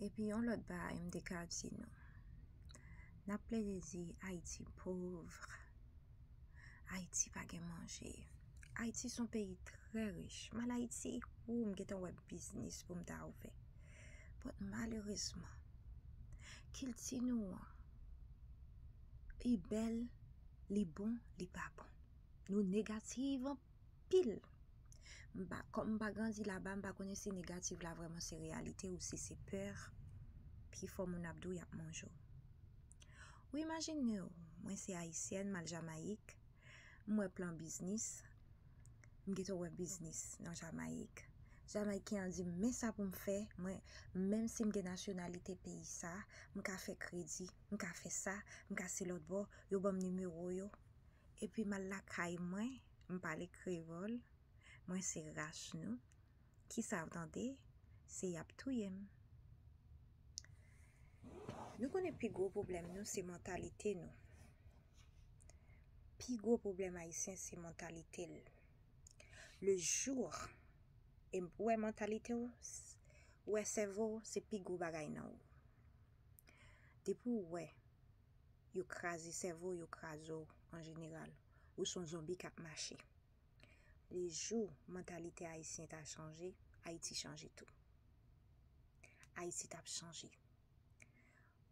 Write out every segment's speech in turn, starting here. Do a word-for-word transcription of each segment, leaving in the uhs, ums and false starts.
Epi yon lòt bagay m te ka di nou. N ap plede di Ayiti pòv, Ayiti pa gen manje. Ayiti se yon peyi trè rich. M al Ayiti, ou, m gentan wè biznis pou m ta ouvè. But malerezman, kilti nou an, li bèl, li bon, li pa bon. Nou negatif anpil. M pa, kòm m pa grandi laba, m pa konnen si negatif la vrèman se reyalite ou si se pè. Pifò moun ap di w y ap manje w. Ou imajine w, mwen se ayisyèn, m al Jamayik, m wè plan biznis, m gentan wè biznis nan Jamayik. Jamayiken an di m, men sa pou m fè, mwen, menm si m gen nasyonalite peyi sa, m ka fè kredi, m ka fè sa, m ka se lòt bò, yo ban m nimewo yo. Epi m al lakay mwen, m pale kreyòl, mwen se ras nou. Kisa w tande? Se y ap touye m. Nou konnen pi gwo pwoblèm nou se mantalite nou. Pi gwo pwoblèm ayisyen se mantalite l. Le jour, e w wè mantalite w, s- w wè sèvo w, se pi gwo bagay nan ou. Depi w wè yo kraze sèvo w, yo kraze w an jeneral, ou se yon zonbi k ap mache. Le jou mantalite ayisyen ta chanje, Ayiti chanje tou. Ayiti t ap chanje.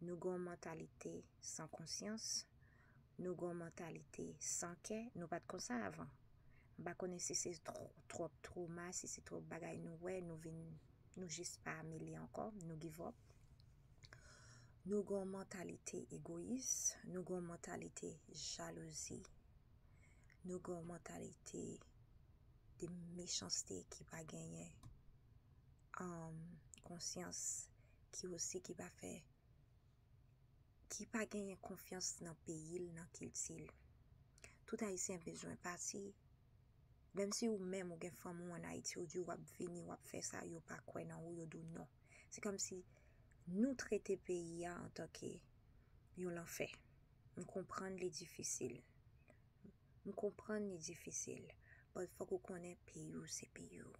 Nou gen yon mantalite san konsyans, nou gen yon mantalite san kè, nou pa t konsa avan. M pa konnen si se tro- twòp twoma, si se twòp bagay nou wè, nou vin, nou jis pa mele ankò, nou give up. Nou gen yon mantalite egoyis, nou gen yon mantalite jalouzi, nou gen yon mantalite de mechanste ki pa genyen, um, konsyans, ki osi ki pa fè, ki pa genyen konfyans nan peyi l, nan kilti l. Tout Ayisyen bezwen pati. Menm si ou menm ou gen fanmi w ann Ayiti, ou di w ap vini, w ap fè sa, yo pa kwè nan ou, yo di w non. Se kòmsi nou trete peyi a antanke yon lanfè. M konprann li difisil. M konprann li difisil. But fòk ou konnen peyi w se peyi w.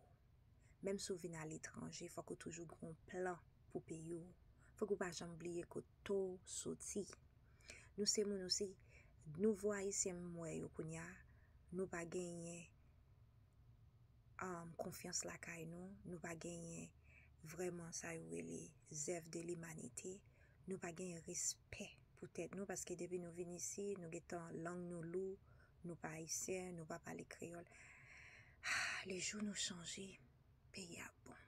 Menm si w vin aletranje, fòk ou toujou gen yon plan pou peyi w. Fòk ou pa janm bliye kote w soti. Nou se moun osi, nouvo ayisyen m wè yo kounye a, nou pa genyen, um, konfyans lakay nou, nou pa genyen vrèman sa yo rele zèv de limanite, nou pa genyen respè pou tèt nou, paske depi nou vin isi, nou gentan lang nou lou, nou pa ayisyen, nou pa pale kreyòl. Le jou nou chanje, peyi a bon.